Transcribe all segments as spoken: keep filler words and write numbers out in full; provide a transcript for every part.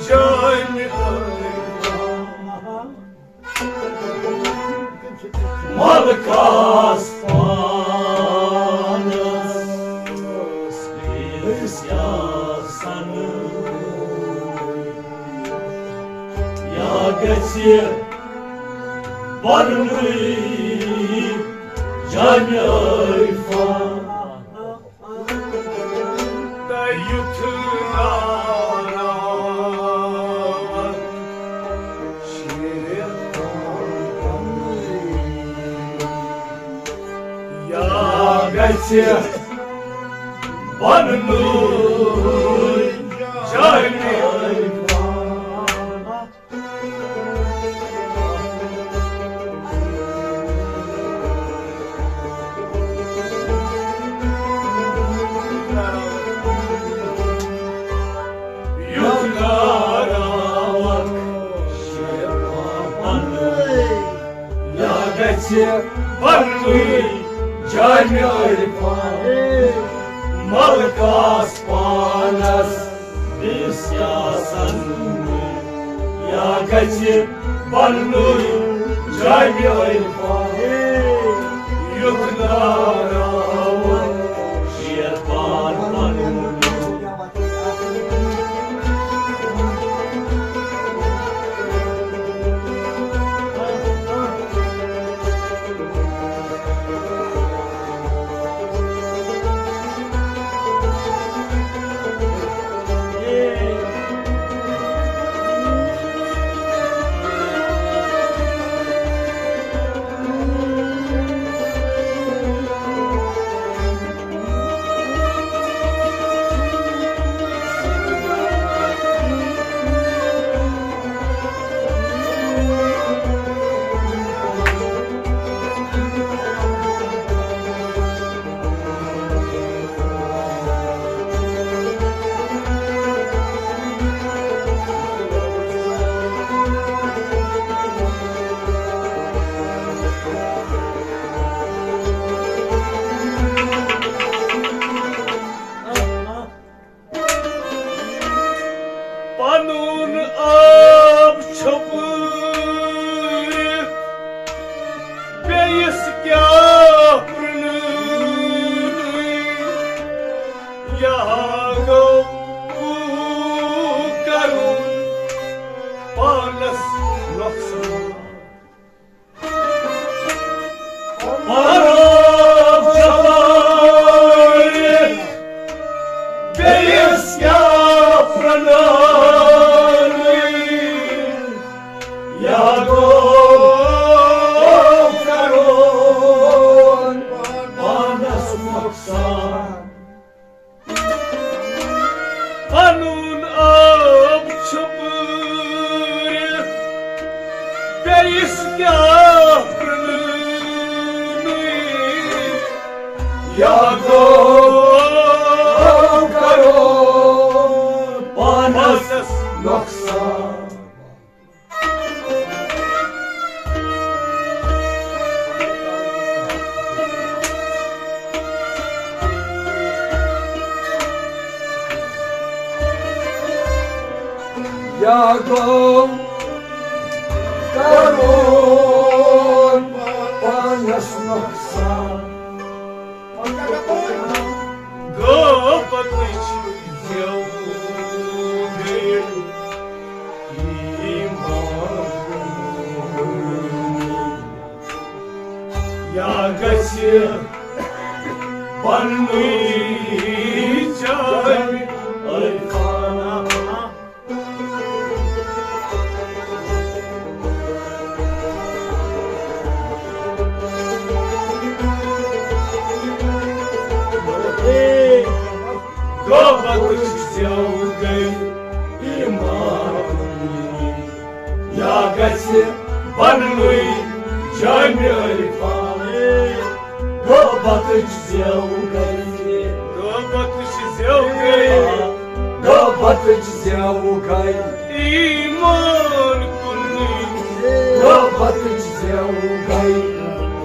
جامِ ملکس پانس، بیٚیِس کیٛاہ سنہٕ؟ یا گژھِ بننُے جامِ عرفان۔ تہٕ یُتھ ناراض شیطان یا گژھِ بننُے جامِ عرفان۔ یُتھ ناراوَکھ شیطان یا گژھِ بننُے جامِ عرفان۔ ملکس پانس بیٚیِس کیٛاہ سنہٕ؟ یا گژھِ بننُے جامِ عرفان۔ یُتھ ناراوَکھ شیطان پنُن۔ پنُن عٲب چھۄپٲوِتھ بیٚیِس کیٛاہ پرٛنٲوِتھ؟ یا گوٚو کرُن پانس نۄقصان۔ پنُن عٲب چھۄپٲوِتھ بیٚیِس کیٛاہ پرٛنٲوِتھ؟ یا گوٚو کرُن پانس نۄقصان۔ پنُن عٲب چھۄپٲوِتھ بیٚیِس کیٛاہ پرٛنٲوِتھ؟ یا گوٚو کرُن پانس نۄقصان۔ یا گوٚو کرُن پانس نۄقصان۔ غٲبتٕچ زٮ۪و گٔیہِ ایمان۔ یا گژھِ پننُے جامِ عرفان۔ غٲبتٕچ زٮ۪و گٔیہِ ایمان۔ یا گژھِ بننُے جامِ عرفان۔ غٲبتٕچ زٮ۪و گٔیہِ۔ غٲبتٕچ زٮ۪و گٔیہِ۔ غٲبتٕچ زٮ۪و گٔیہِ۔ ایمان کُنُے۔ غٲبتٕچ زٮ۪و گٔیہِ۔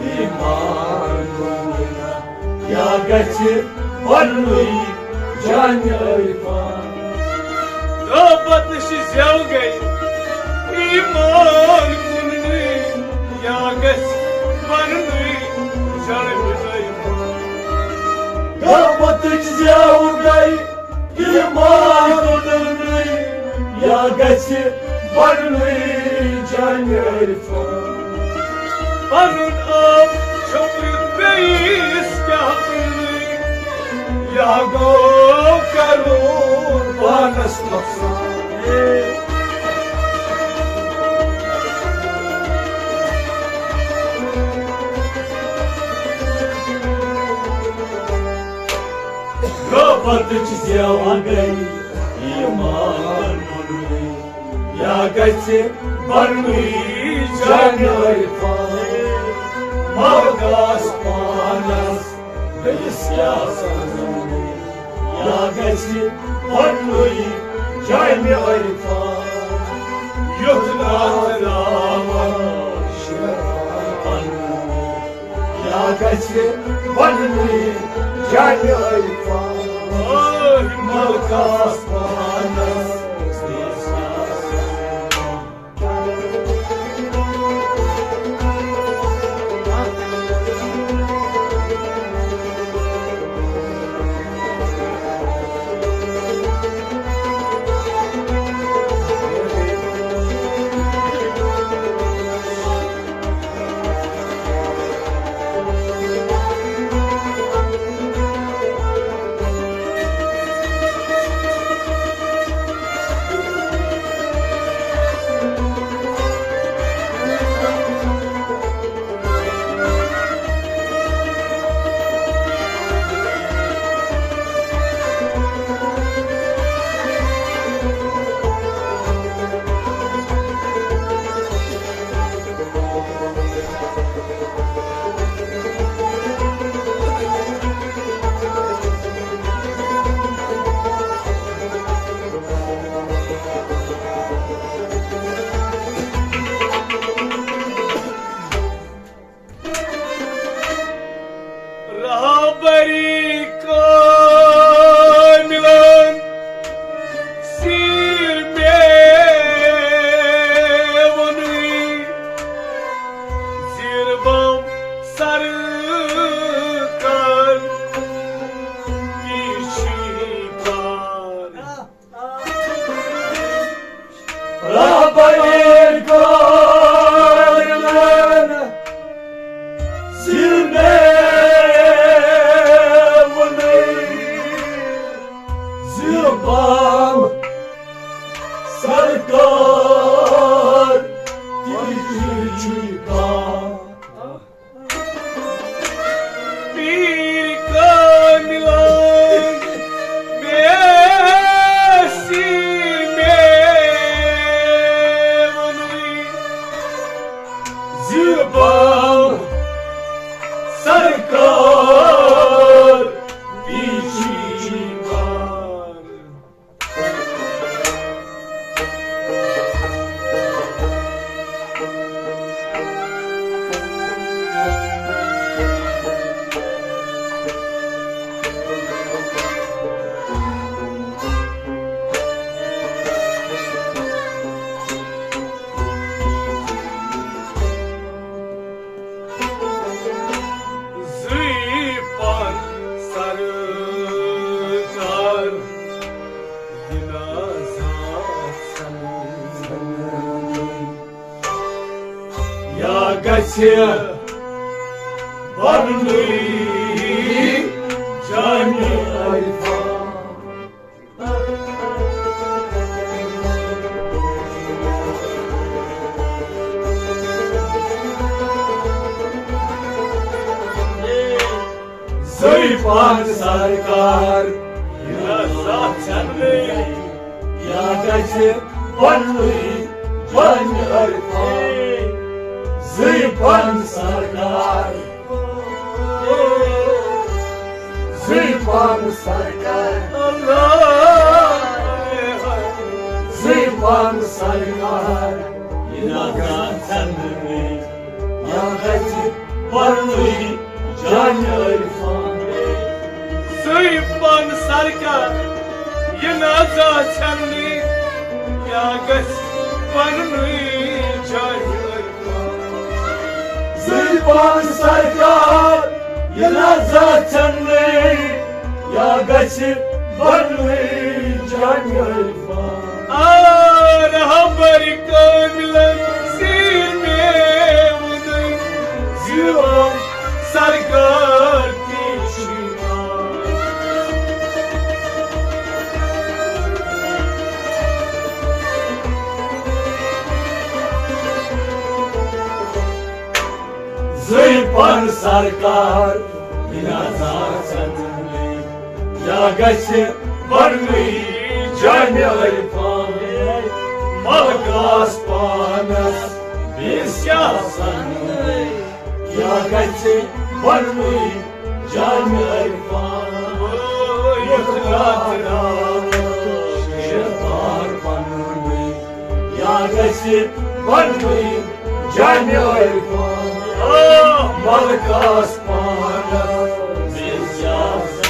ایمان کُنُے۔ یا گژھِ بننُے جامِ عرفان۔ تہٕ پتہٕ چھِ زٮ۪و گٔے ایمان کُننُے، یا گژھِ بننُے جامِ عرفان۔ تہٕ پتہٕ چھِ زٮ۪و گٔے ایمان کُننُے، یا گژھِ بننُے جامِ عرفان۔ پنُن آپ چھوٚپرِتھ بیٚیِس کیٛاہ وننُے، یا گوٚو کرُن پانس نۄقصان۔ رۄبَت چھِ زٮ۪وان گٔے ایمان کُنُے، یا گژھِ بننُے جامِ عرفان۔ مَہ گژھ پانس بیٚیِس کیٛاہ سمجھُن، یا گژھِ بننُے جامِ عرفان۔ یُتھ ناز راوان شیران پنُن، یا گژھِ بننُے جامِ عرفان۔ مَہ گژھ پانس بیٚیِس کیٛاہ سمجھُن۔ رہبری کاملن سیر میونی، زیر بم سرکار پیشی کار۔ رہبری کاملن سیر میونی، زیر بم سرکار تیجی کار۔ پیٖر کاملان میسی میونی، زیر بم سرکار پیچی بار۔ زٕے پن سرکار، یہِ نہ زانٛہہ سنُن۔ یا گژھِ بننُے جامِ عرفان۔ زٕے پن سرکار، یا گژھِ بننُے جامِ عرفان۔ زٕے پن سرکار، زٕے پن سرکار، زٕے پن سرکار، یہِ نہ زانٛہہ ژھٮ۪نہٕ مےٚ، یا گژھِ پننُے جامِ عرفان۔ زٕے پن سرکار، یہِ نازا چھنہٕ یا گژھِ پننُے جامع عرفان۔ زٕے پان سرکار، یہِ نازا چھنہٕ یا گژھِ پننُے جامع عرفان۔ آ، رہبر کاملن زیر مےٚ وُنُے زِ سرکار تہِ چھُ یِوان۔ زٕے پن سرکار بنا زاسن یا گژھِ بڑوٕے جامع عرفان۔ ملکاس پانس بیٚیِس کیٛاہ سن یا گژھِ بڑوٕے جامع عرفان۔ یُتھ راتھ راتھ شیطان پنوٕے یا گژھِ بڑوٕے جامع عرفان۔ آ، ملکاس پانس بیٚیِس کیٛاہ سن۔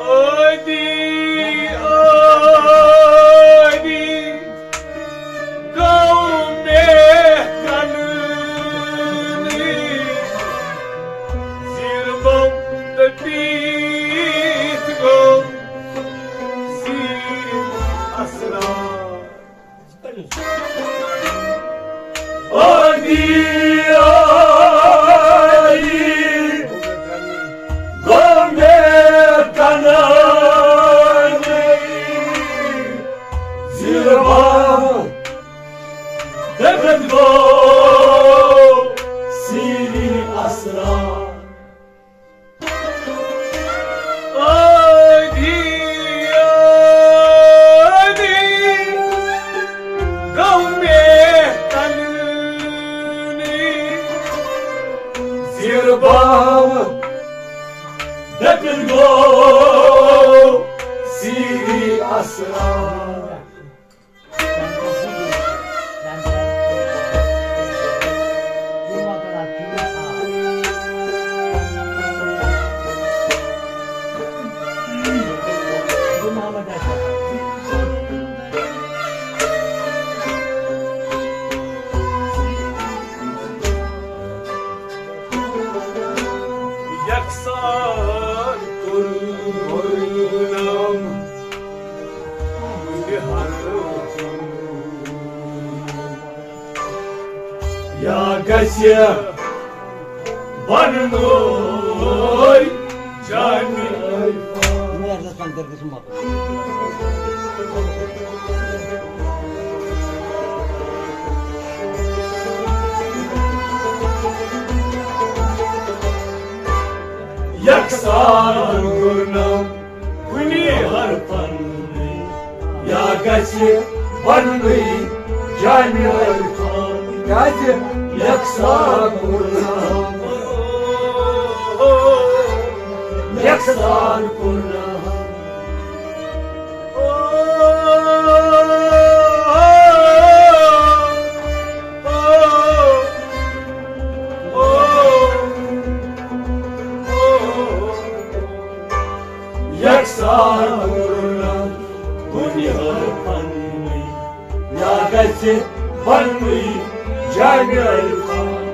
عٲدی، عٲدی گوٚو مےٚ کنُن، زیٖر بم تہٕ پیٖس گوٚو زیٖر اسرار۔ عٲدی، عٲدی گوٚو مےٚ کنُن، زیٖر بم دٔپِتھ گوٚو زیٖر اسرار۔ عٲدی، عٲدی گوٚو مےٚ کنُن، زیٖر بم دٔپِتھ گوٚو زیٖر اسرار۔ یکسان کوٚرنم یا گژھِ بننُے جامع عرفان۔ یکسان کوٚرنم کُنی حرفن یا گژھِ بننُے جامع عرفان۔ کیازِ یکسان کوٚرنم، یکسان کوٚرنم۔ یکسان کوٚرنم کُنہِ حرفن یا گژھِ بننُے جامع عرفان۔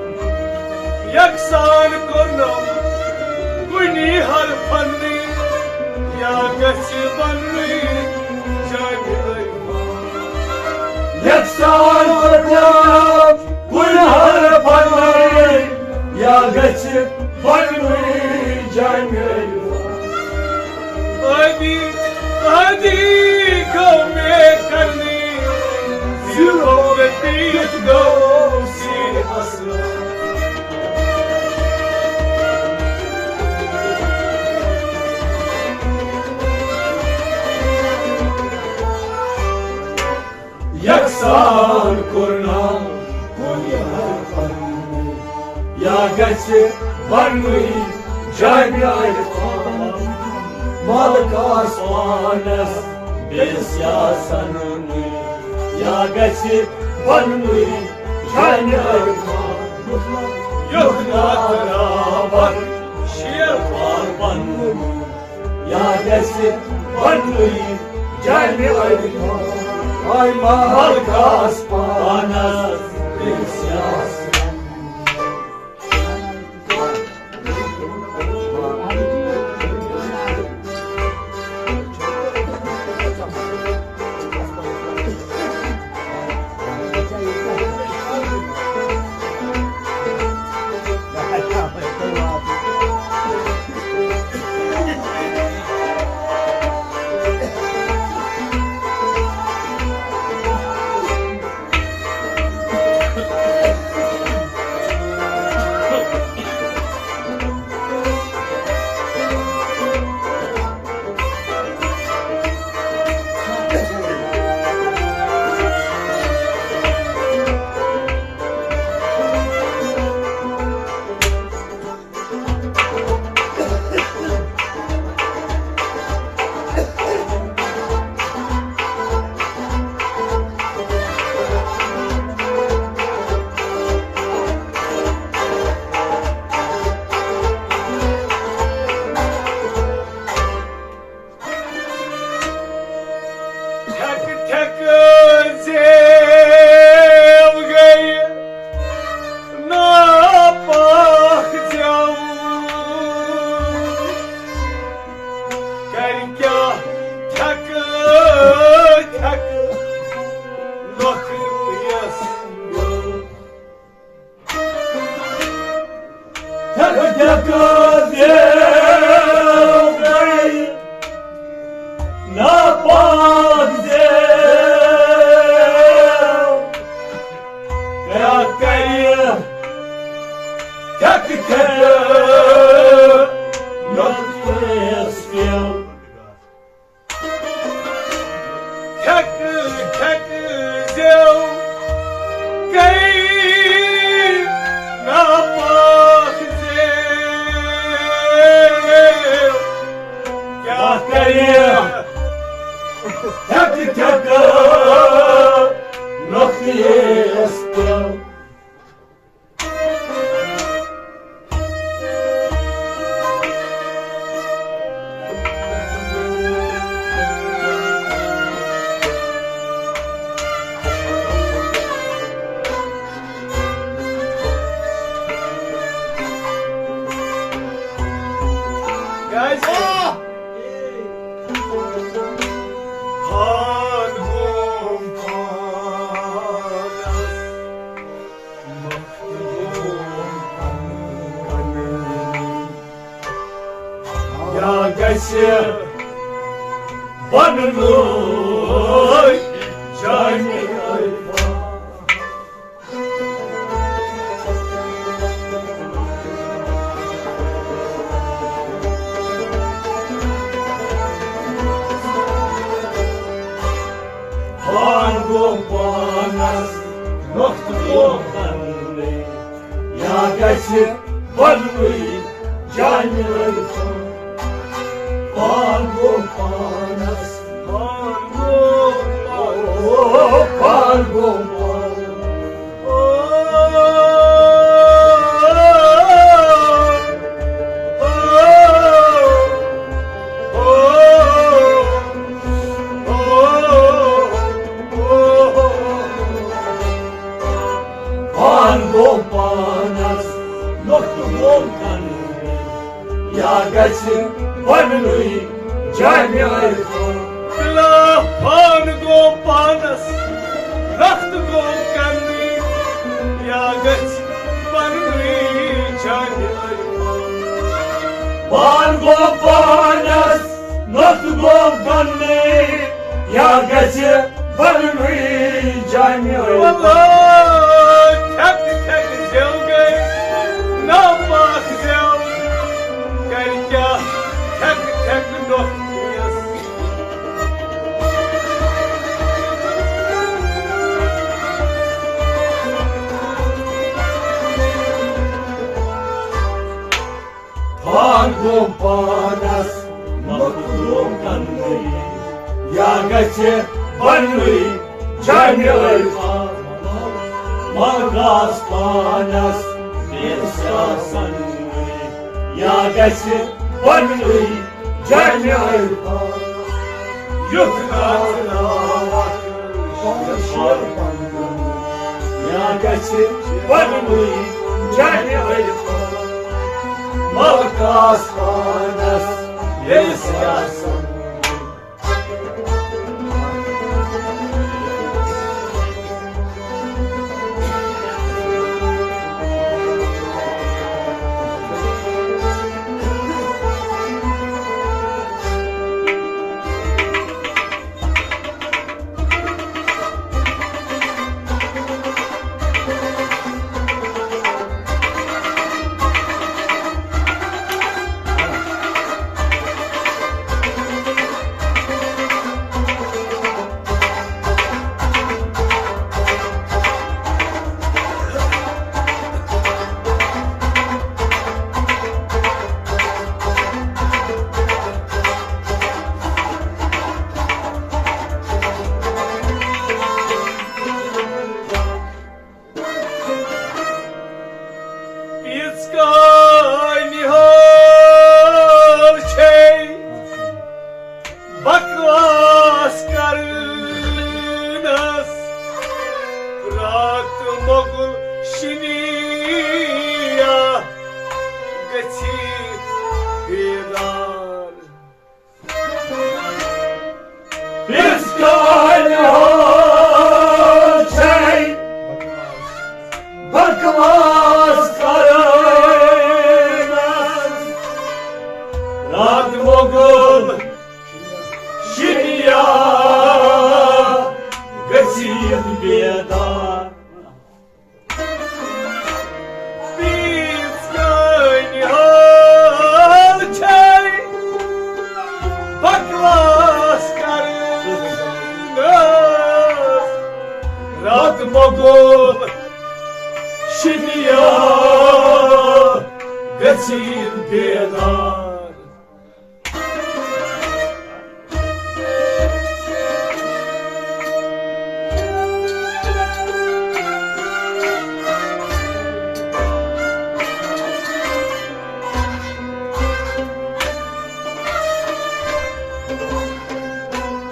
یکسان کوٚرنم کُنی حرفن یا گژھِ بننُے جامع عرفان۔ یکسان کوٚرنم کُنی حرفن یا گژھِ بننُے جامع عرفان۔ ادی ادی گوٚو مےٚ کنی زِ ہو مےٚ پیٖٹھ گوٚو سیٖر اصل۔ یکسان کوٚرنم کُنہِ حرفن یا گژھِ بننُے جامع عرفان۔ ملکس پانس بیٚیِس یا سننُے یا گژھِ بننُے جامع عرفان۔ یُتھ ناو برابر شیر وار بننُے یا گژھِ بننُے جامع عرفان۔ آے ملکس پانس بیٚیِس یا سننُے۔ ٹھیکہٕ ٹھیکہٕ زیو گٔیہِ ناپاک زیو۔ کرِ کیٛاہ ٹھیکہٕ ٹھیکہٕ نۄکھٕ یَس۔ ٹھیکہٕ ٹھیکہٕ زیو گٔیہِ ناپاک زیو۔ کیٛاہ کرِ ٹھیکہٕ ٹھیکہٕ نۄکھٕ یَس پیو۔ ٹھیکہٕ ٹھیکہٕ زیو گٔیہِ ناپاک زیو۔ کیٛاہ کرِ ٹھیکہٕ ٹھیکہٕ نۄکھٕ یَس پیو۔ Guys, ہان گوم پانس۔ یا گژھِ بننُے جامع عرفان۔ پان گوٚو پانس نۄقطہٕ گوٚو پننُے۔ یا گژھِ پننُے جامع عرفان۔ پان گوٚو پانس، پان گوٚو پانس، او، پان گوٚو پانس۔ پان گوٚو پانس نۄقطہٕ یا گژھِ بننُے جامع عرفان۔ بلا پان گوٚو پانس، رخت گوٚو کننُے، یا گژھِ بننُے جامع عرفان۔ پان گوٚو پانس، نۄقطہٕ گوٚو کننُے، یا گژھِ بننُے جامع عرفان۔ واللہ، ٹھیکہٕ ٹھیکہٕ زٮ۪و گٔے ناپاک زٮ۪و، کرِ کیٛاہ ٹھیکہٕ ٹھیکہٕ نۄقطہٕ یس۔ پان گوٚو پانس، نۄقطہٕ گوٚو کننُے، یا گژھِ بننُے جامع عرفان۔ ملکاس پانس، بیٚیِس آسن نُے، یا گژھِ بننُے جامع عرفان۔ یُتھ ناو ناوکھ شیر پنُن، یا گژھِ بننُے جامع عرفان۔ ملکاس پانس، بیٚیِس آسن۔ پیٖژ کانہِ حال چھے بکواس کرنس، راتھ مۄغل شِنیا گژھی بیدار۔ یِژھ کالہِ ہو چھے بکواس کران۔ رات مۄغل شِنیا گٔژھِتھ بیدار۔ پیٖژ کانہِ حال چھے بکواس کران۔ رات مۄغل شِنیا گٔژھِتھ بیدار۔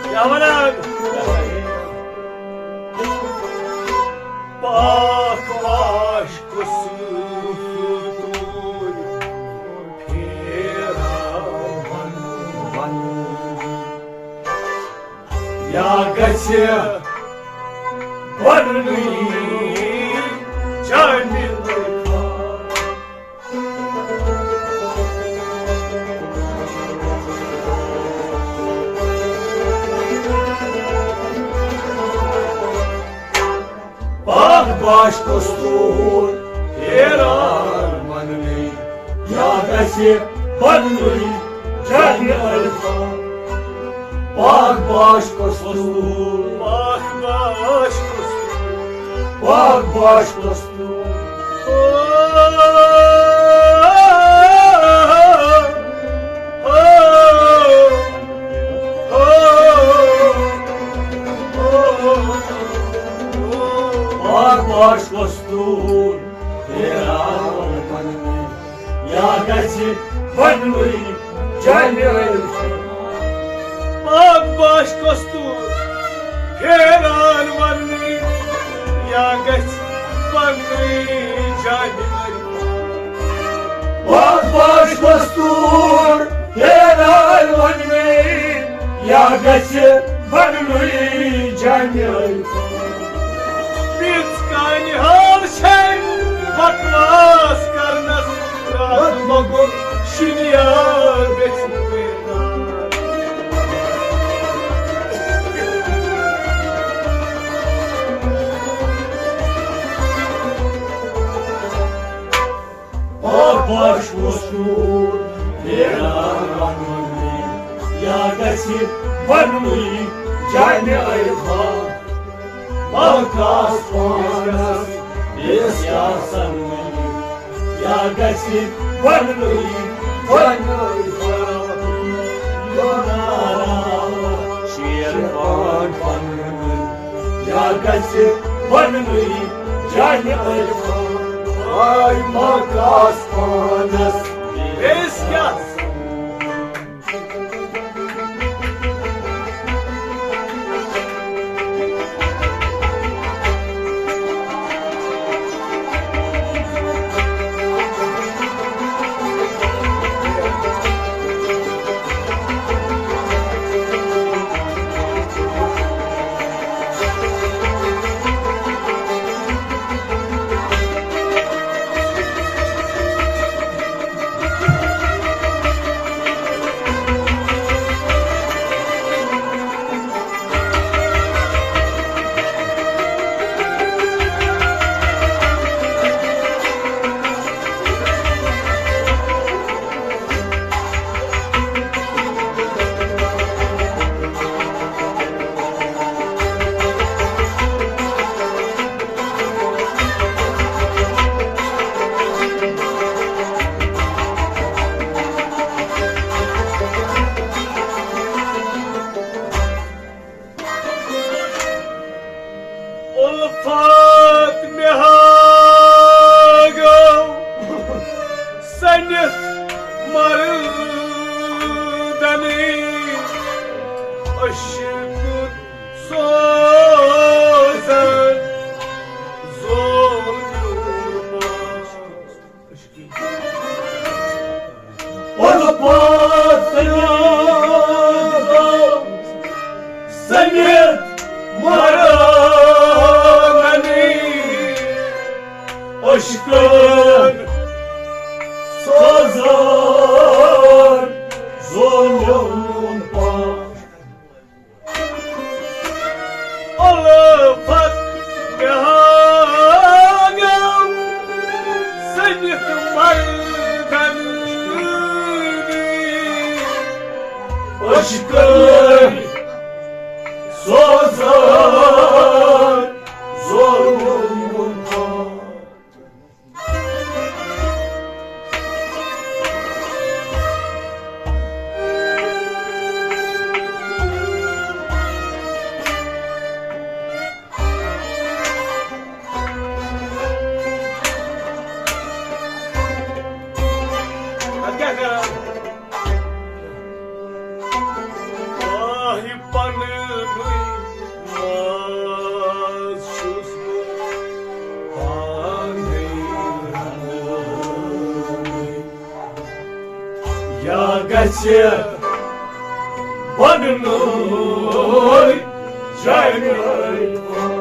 کیٛاہ وَنان؟ پاک پاش قصور پھیران ونُن۔ یا گژھِ بننُے جامع عرفان۔ پاک باش قصور پھیران وننُے، یا گژھِ بننُے جامع عرفان۔ پاک باش قصور، پاک باش قصور، پاک باش قصور۔ پاک باش قصور پھیران وننُے، یا گژھِ بننُے جامع عرفان۔ پاک باش قصور پھیران وننُے، یا گژھِ بننُے جامع عرفان۔ پاک باش قصور گژھِ بننُے جامع الفاظ۔ پیٖژ کانہِ حال چھے بکواس کرنس، راتھ مۄغل شِنیار گژھِ بیدار۔ پاپا چھُس نوٗر پھیران وَنُن، یا گژھِ وَننُے جامع الفاظ۔ مَہ کاس پانَس بیٚیِس کیٛاہ سَنُن، یا گژھِ وَننُے جامع الفاظ۔ یونارا شیر پٲٹھۍ وَنُن، یا گژھِ وَننُے جامع الفاظ۔ آے مَہ کاس پانَس بیٚیِس کیٛاہ؟ الفت مےٚ ہاگو سٔنِتھ مردنٕے، عشقُک سوزن زولمُت۔ الفت سٔنِتھ مردنٕے، عشقُک سوزن زولمُت۔ الفت مےٚ ہاگو سٔنِتھ مردنٕے، عشقُک سوزن زولمُت۔ آہ، پننُے ماز چھُس بہٕ پانے رنان۔ یا گژھِ بننُے جامع الفاظ۔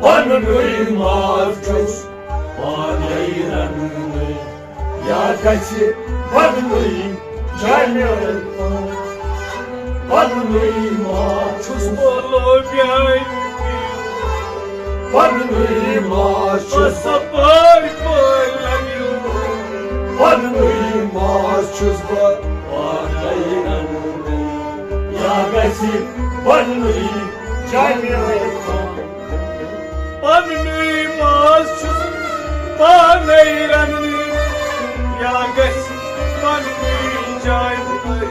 پننُے ماز چھُس پانے رنان، یا گژھِ بننُے جامع الفاظ۔ پننُے ماز چھُس بہٕ لوبیاے، پننُے ماز چھُس بہٕ صفٲیۍ پٲٹھۍ لگیو۔ پننُے ماز چھُس بہٕ پانے رنان، یا گژھِ بننُے جامع الفاظ۔ پننُے ماز چھُس پانے رنان، یا گژھِ بننُے جامع الفاظ۔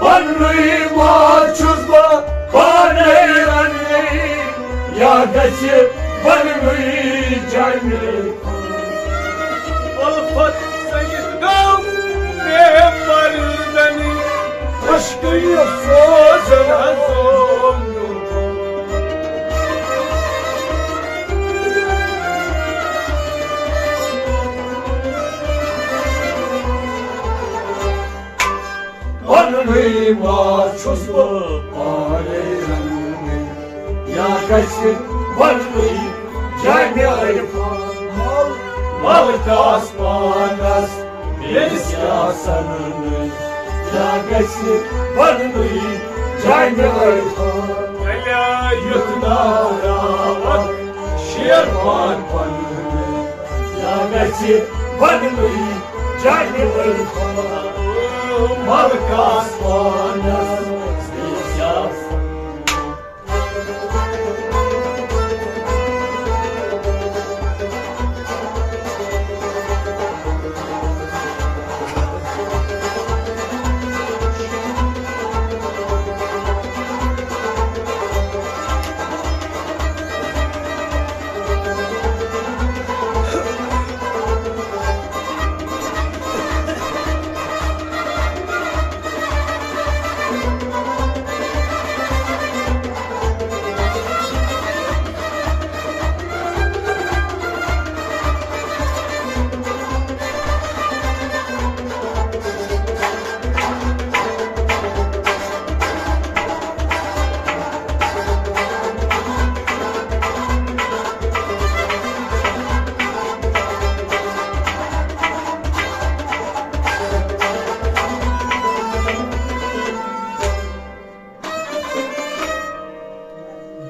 پننُے ماز چھُس بہٕ پانے رنان، یا گژھِ بننُے جامع الفاظ۔ الفت سٔنِتھ گوٚو مےٚ مردنٕے، عشقُک سوزن حظ زولمُت۔ ما چھُس بہٕ پانے رنٛگہٕ، یا گژھِ وننُے جامع عرفان۔ ملکس پانس بیٚیِس کیٛاہ سننُے، یا گژھِ وننُے جامع عرفان۔ یُتھ ناو راوَن شیروان پننُے، یا گژھِ وننُے جامع عرفان۔ ملکس پانس بیٚیِس کیٛاہ سننُے۔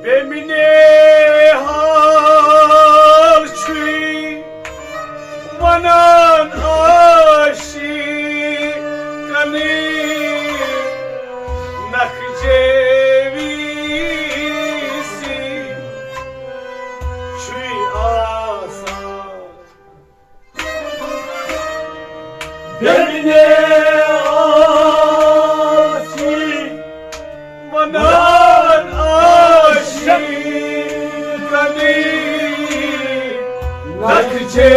بیمنہِ حال چھُے ونان عاشقنٕے، نخجے ویسی چھُے آسان۔ بیمنہِ آسی ونان عاشقنٕے، نخجے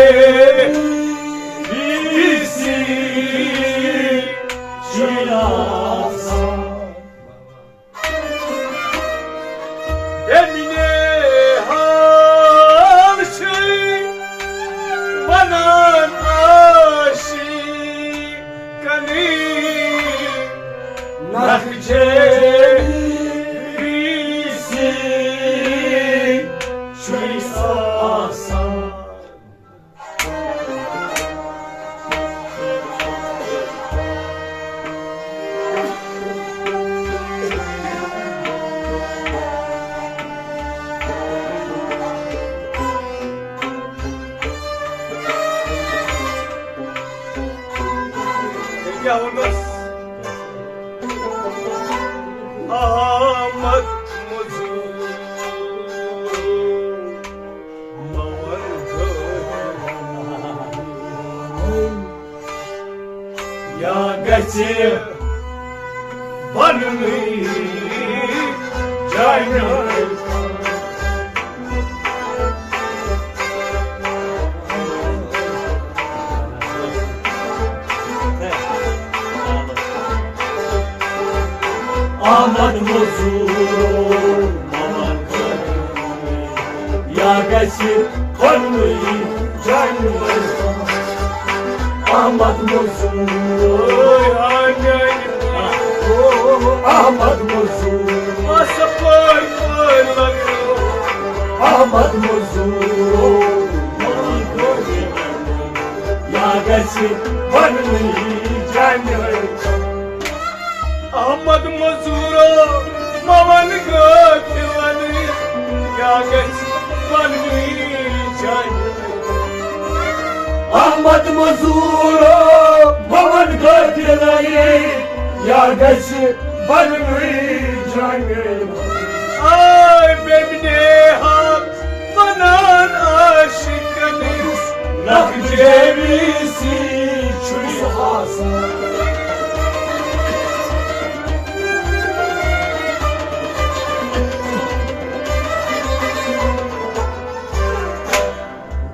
ویسی چھُے آسان۔ بیمنہِ حال چھُے ونان عاشقنٕے، نخجے ویسی چھُے آسان۔ کیٛاہ ووٚنُس؟ احمد مزور۔ یا گژھِ وننُے جامع۔ احمد مزور، محمد یا گژھِ پننُے جامع۔ احمد مزور، احمد مزور، احمد مزور، یا گژھِ پننُے جامع۔ احمد مزورو، مہ ون غٲفلن، یا گژھِ پننُے جامع۔ احمد مزورو، مہ ون غٲفلن، یا گژھِ پننُے جامع۔ آے بیمنہِ حال ونان عاشقن، نخجے ویسی چھُے آسان۔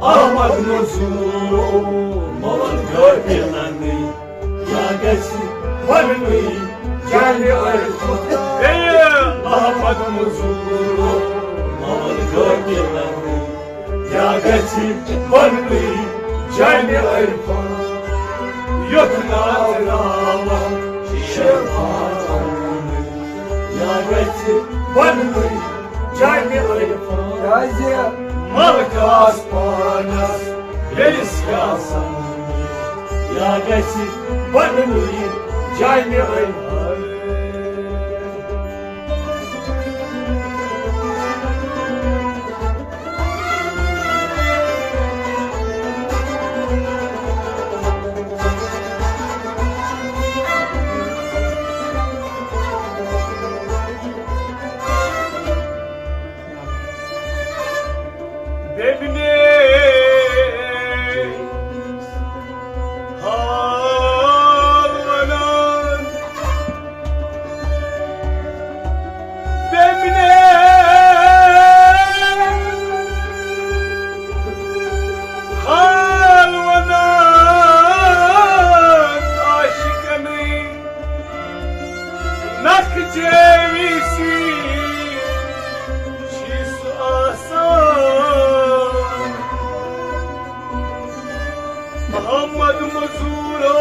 احمد مزورو، مہ ون غٲفلن، یا گژھِ پننُے جامع عرفان۔ اے احمد مزورو، مہ ون غٲفلن، یا گژھِ پننُے جامع عرفان۔ یُتھ ناو راوان یا گژھِ بننُے جامع عرفان۔ کیازِ؟ ملکاس پانس ییٚلہِ سیاست یا گژھِ بننُے جامع عرفان۔ بیٚمنہِ حال ونان، بیٚمنہِ حال ونان عاشقنٕے۔ نکھ جیوی سی چھی سُہ آسان۔ محمد مزورو،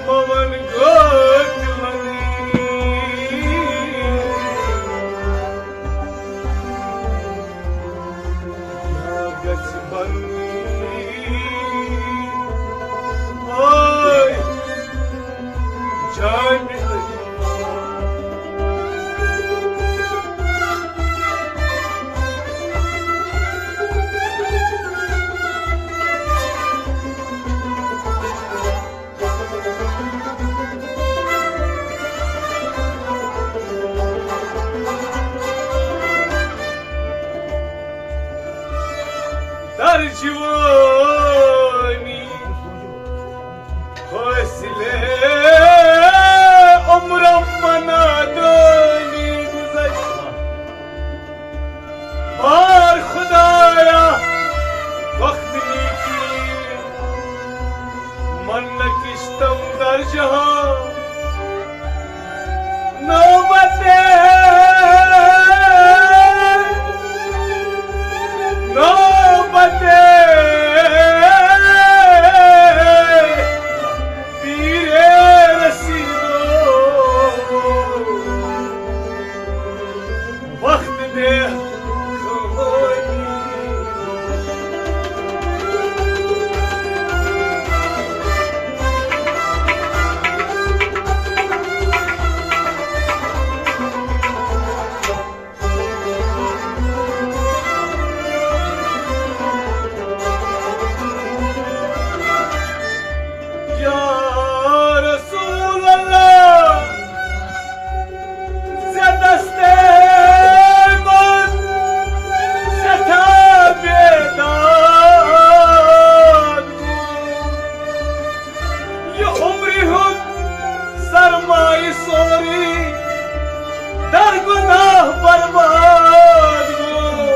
مہ ون گٲٹۍ ونٕے۔ یا گژھِ بننُے، ہاے، جامع عرفان۔ در جوانی حاصل عمرم بہ نادانی گذشت۔ بار خدایا، وقت نیکی من نکشتم در جہان۔ نوبت، نوبت پیر رسیدو، وقت دے خموشی۔ یا رسول اللہ، زیادس تہ من سٮ۪ٹھاہ بیداد گوٚو۔ یہِ عمرِ ہُنٛد سرمایہِ سورُے در گۄناہ برباد گوٚو۔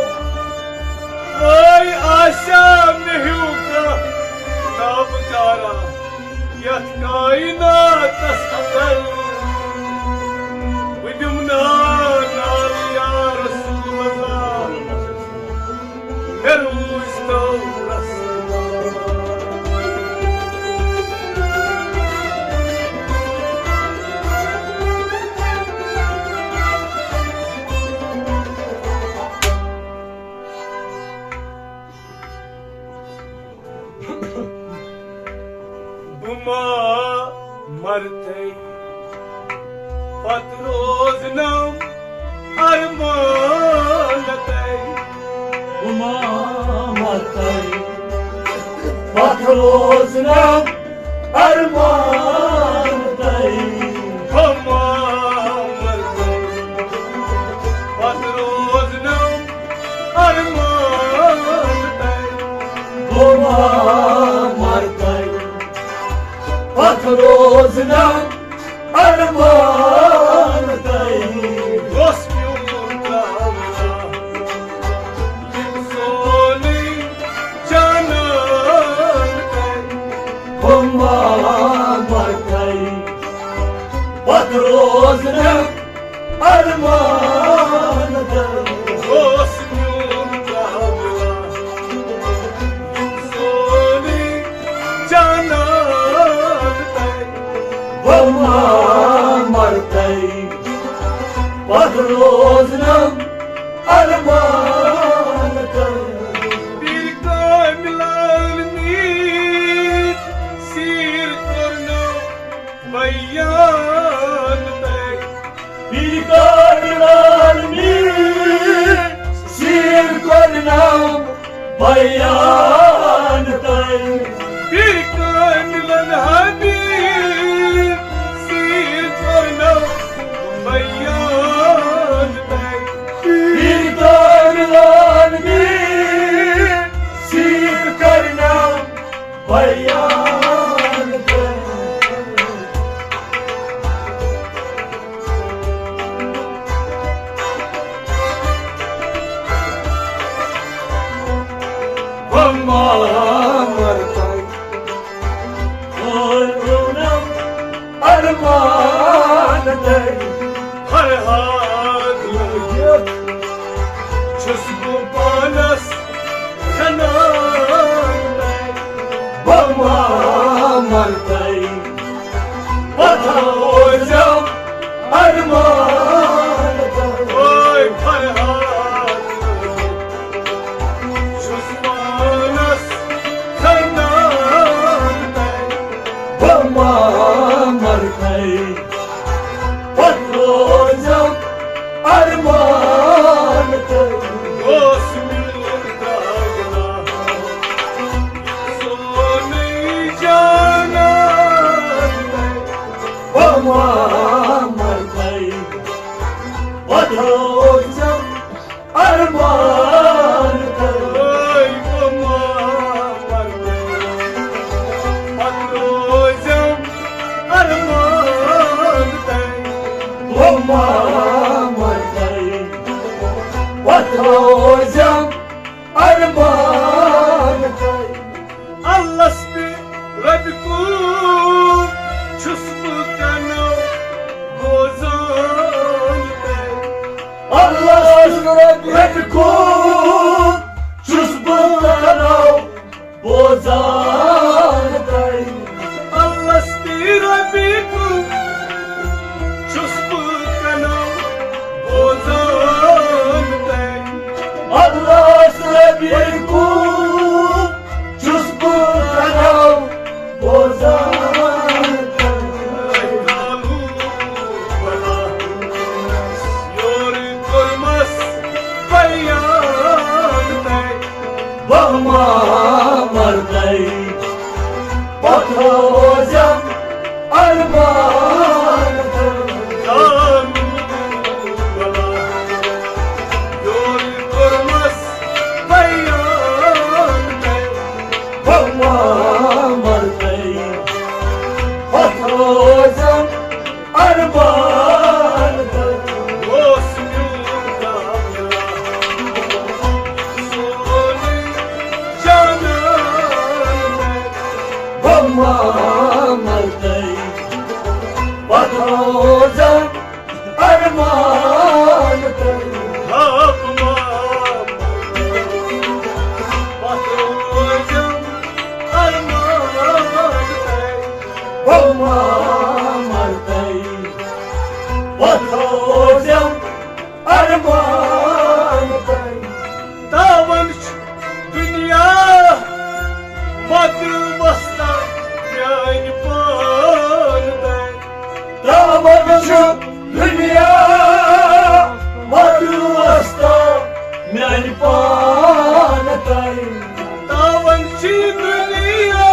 وٲے آسیا مےٚ ہیوٗ کانٛہہ نابکارا، یتھ کائناتس اندر بہٕ دِمہٕ نا نعرٕ یا رسول اللہ۔ مےٚ روٗزۍ تو رسول۔ بہٕ ما مرتَے، پتہٕ روزنم ارمانتَے۔ بہٕ ما مرتَے، پتہٕ روزنم ارمانتَے۔ بہٕ ما مرتَے، پتہٕ روزنم ارمانتَے۔ بہٕ ما مرتَے، پتہٕ روزنم ارمانتَے۔ اوس میون کامران، یِم سونُے جانانتَے۔ بہٕ ما مرتَے، پتہٕ روزنم ارمانتَے۔ اوس میون کامران، یِم سونُے جانانتَے۔ مرتَے پتھ روزنم ارمان تَے۔ پیٖر کاملان میٖر سیٖر کوٚرنم بیان تَے۔ پیٖر کاملان میٖر سیٖر کوٚرنم بیان تَے۔ پیٖر کاملان حبیٖب سیٖر کوٚرنم بیان تَے۔ پیٖر کاملان میٖر سیٖر کوٚرنم بیان تَے۔ بہٕ ما مرتَے، کوٚرنم ارمان تَے۔ فرہاد لٲگِتھ چھُس بہٕ پانس زنان تَے۔ بہٕ ما مرتَے، پتھ روزم ارمان تَے۔ اوے فرہاد چھُس پانس زنان تَے۔ بہٕ ما مرتَے، پتھ روزم ارمان تَے۔ اوس میون داغ سونُے جانان تَے۔ بہٕ ما مرتَے، پتھ روزم ارمان تَے۔ اے بہٕ ما مرتَے، پتھ روزم ارمان تَے۔ بہٕ ما مرتَے، پتھ روزم ارمان تَے۔ اللس تہٕ رۄبہِ کُن چھُس بہٕ کنو بوزان تَے۔ اللس تہٕ رۄبہِ کُن چھُس بہٕ کنو بوزان تَے۔ اللس تہٕ رۄبہِ کُن چھُس بہٕ کنو بوزان تَے۔ اللس تہٕ رۄبہِ کُن چھُس بہٕ کنو بوزان تَے۔ یورٕ کوٚرمس بیان تَے۔ بہٕ ما مرتَے، پتھ روزم ارمان تَے۔ یورٕ کوٚرمس بیان تَے۔ بہٕ ما مرتَے، پتھ روزم ارمان تَے۔ اوس میون داغ سونُے جانان تَے۔ بہٕ ما مرتَے، پتھ روزم ارمان تَے۔ ہاپ ماپ پتھ روزم ارمان تَے۔ بہٕ ما مرتَے، پتھ روزم ارمان تَے۔ تاوان چھُ دُنیا مدٕ وستا میانہِ پان تَے۔ تاوان چھُ دُنیا مدٕ وستا میانہِ پان تَے۔ تاوان چھُ دُنیا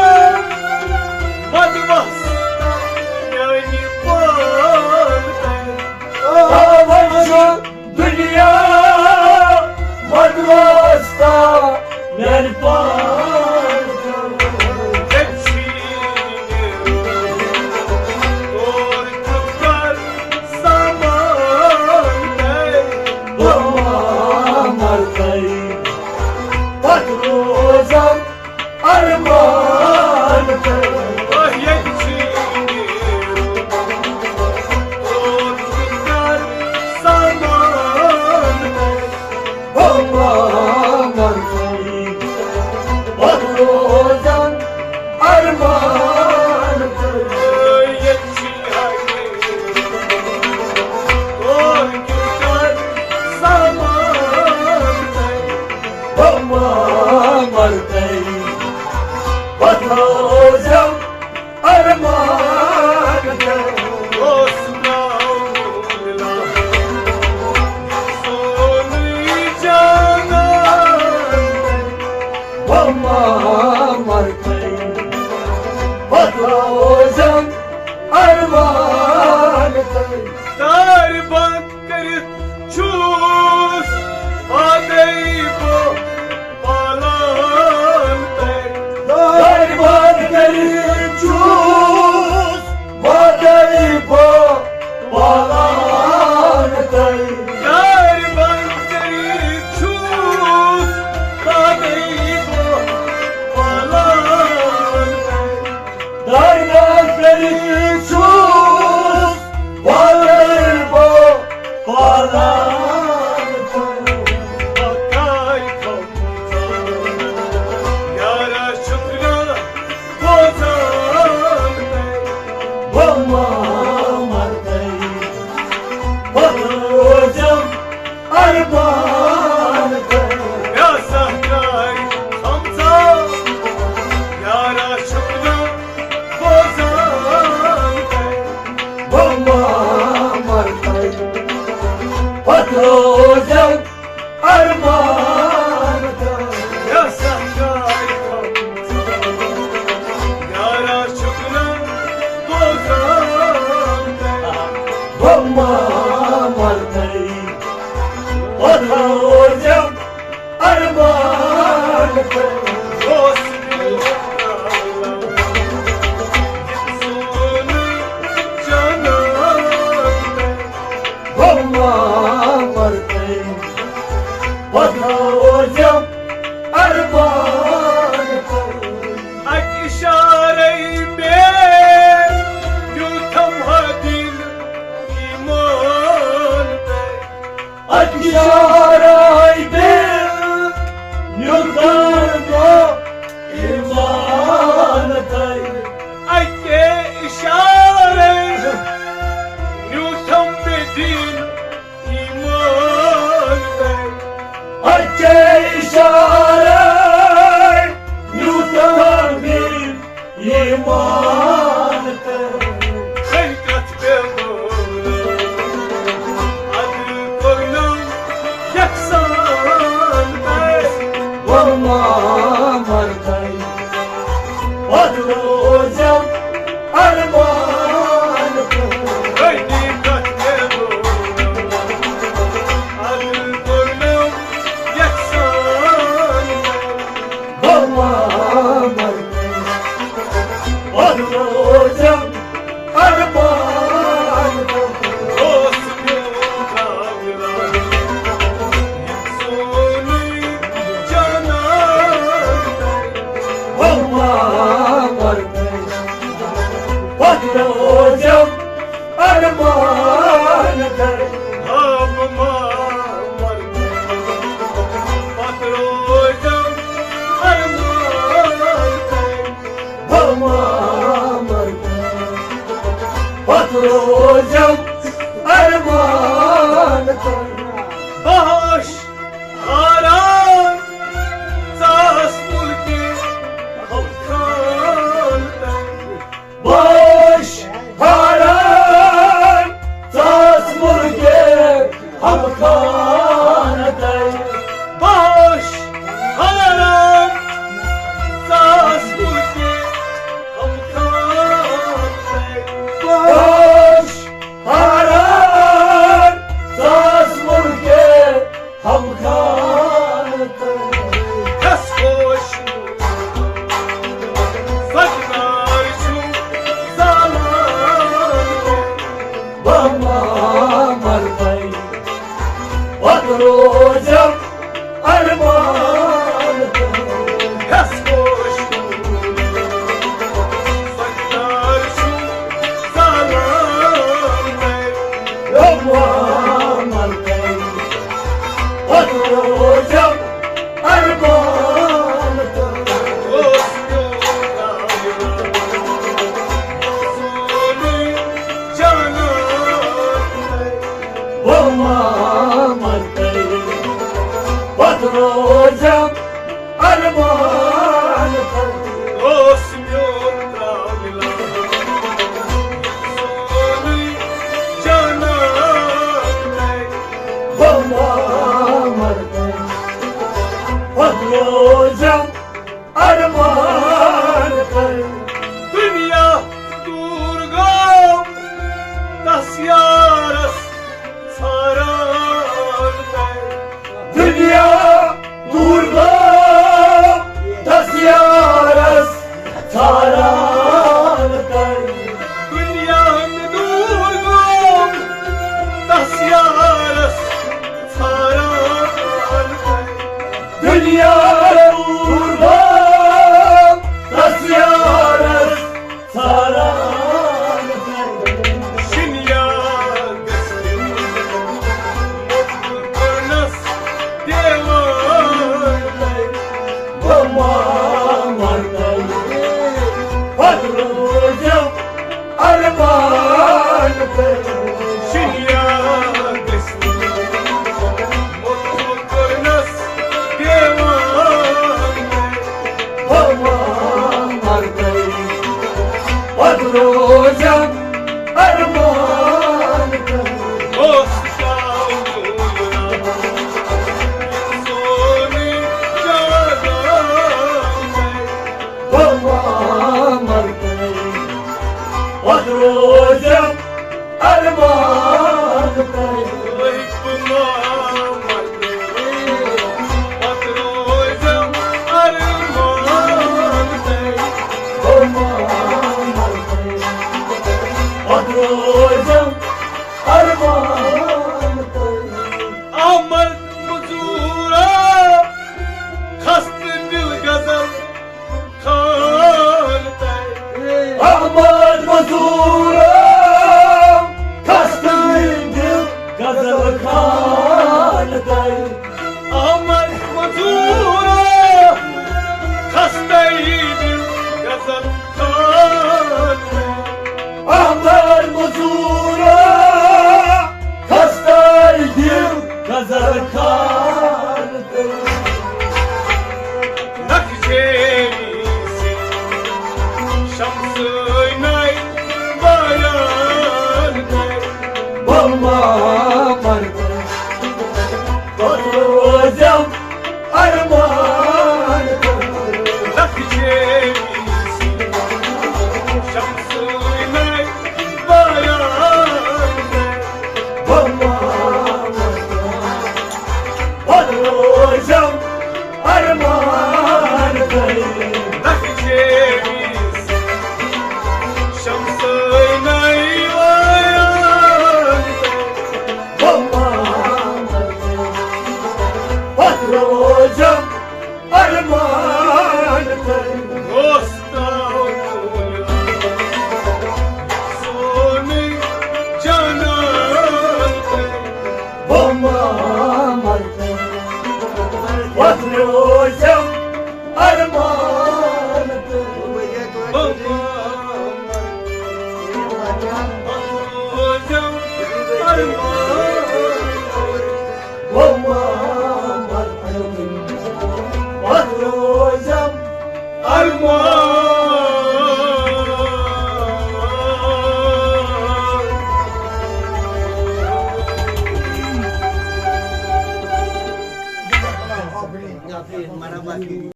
مدٕ وستا میانہِ پان تَے۔ تاوان چھُ دُنیا مدٕ وستا میانہِ پان تَے۔ قربان تہٕ۔ مےٚ سا کَرِ خمژا، یارا چھُکھ نہٕ بوزان تہٕ۔ بہٕ ما مَرٕ تَے، پَتہٕ روزٮ۪م ارمان تہٕ۔ مےٚ سا کَرِ خمژا، یارا چھُکھ نہٕ بوزان تہٕ۔ بہٕ ما مَرٕ تَے، پَتہٕ روزٮ۪م ارمان تہٕ۔ دوست میون، یہِ سون جانان تہٕ۔ بہٕ ما مَرٕ تَے، پَتہٕ روزٮ۪م ارمان تہٕ۔ اَکہِ اِشارَے مےٚ نیوٗتھم ہا دِل ایمان تہٕ۔ اَکہِ اِشارَے مےٚ نیوٗتھم ہا ایمان تہٕ۔ اَکہِ اِشارَے نیوٗتھم مےٚ دِل ایمان تہٕ۔ اَکہِ اِشارَے نیوٗتھم دِل ایمان تہٕ۔ خلقت پٮ۪و اَدٕ کوٚرنم یَکسان تہٕ۔ بہٕ ما مَرٕ تَے، پَتہٕ روزٮ۪م ارمان تہٕ۔ حقیقت پٮ۪و اَدٕ کوٚرنم یَکسان تہٕ۔ بہٕ ما مَرٕ تَے، پَتہٕ روزٮ۪م ارمان تہٕ۔ دوست میون، یہِ سونُے جانان تہٕ۔ بہٕ ما مَرٕ تَے، پَتہٕ روزٮ۪م ارمان تہٕ۔ ہا بہٕ ما مَرٕ تَے، پَتہٕ روزٮ۪م ارمان تہٕ۔ بہٕ ما مَرٕ تَے، پَتہٕ روزٮ۪م ارمان تہٕ۔ بہٕ ہا چھُس حٲران، ژاس مُلکہِ ہم خان تہٕ۔ بہٕ ہا چھُس حٲران، ژاس مُلکہِ ہم خان تہٕ۔ بہٕ ہا چھُس حٲران، ژاس مُلکہِ ہم خان تہٕ۔ بہٕ ہا چھُس حٲران، ژاس مُلکہِ ہم خان تہٕ۔ کس خوش سجدار چھُ زالان تہٕ۔ بہٕ ما مَرٕ تَے، پَتہٕ روزٮ۪م ارمان تہٕ۔ کس خوش سجدار چھُ زالان تہٕ۔ بہٕ ما مَرٕ تَے، پَتہٕ روزٮ۪م ارمان تہٕ۔ اوس میون جانان تہٕ۔ بہٕ ما مَرٕ تَے، پَتہٕ روزٮ۪م ارمان تہٕ۔ اوس میون ترٛاوِ لَگ سونُے جانان تہٕ۔ بہٕ ما مَرٕ تَے، پَتہٕ روزٮ۪م ارمان تہٕ۔ دُنیا دوٗر گوٚو تَس یارَس ژھاران تہٕ۔ دُنیا ارمان تۄہہِ۔ پتہٕ روزٮ۪م ارمان تۄہہِ۔ پتہٕ روزٮ۪م ارمان تۄہہِ۔ احمد مزورا، خستہٕ دل غزل خان تۄہہِ۔ احمد مزورا، خستہٕ دل غزل خان تۄہہِ۔ احمد مزورا، خستہٕ دل غزل خان تۄہہِ۔ احمد مزورا، خستہٕ دل غزل خان تۄہہِ۔ نقشے سٕنٛدۍ شمسہٕ ناے بیان تۄہہِ۔ بہٕ ما مرٕ، بہٕ روزٮ۪م ارمان